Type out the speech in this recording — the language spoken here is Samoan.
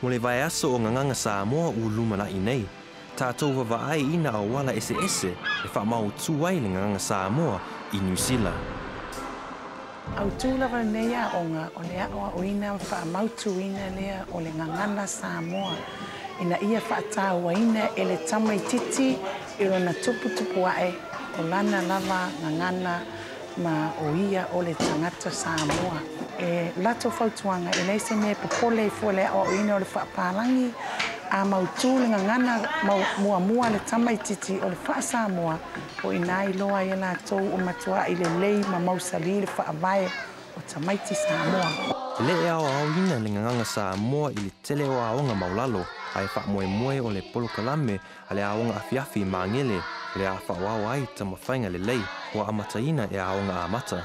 Mo le vaiaso o Gagana Samoa ua lumanai nei, tatou vaavaai i nā auala eseese e faamautu ai le Gagana Samoa i Niu Sila. Autū lava lenei aoga o le aoaoina ma faamautuina lea o le Gagana Samoa ina ia faatauaina e le tamaititi i lona tuputupu ae o lana lava gagana ma o ia o le tagata Samoa. E latou fautuaga e leai se mea e popole ai fua i le aoaoina o le faapalagi, a mautū le gagana muamua a le tamaititi o le faa-Samoa, o i ina iloa ai e latou ua matuai lelei ma mausali le faavae o tamaiti Samoa. E le e aoaoina le Gagana Samoa i le tele o aoga maualalo, ae faamoemoe o le polokalame a le aoga afiafi i Magele o le a faaauau ai taumafaiga lelei ua amataina e Aoga Amata.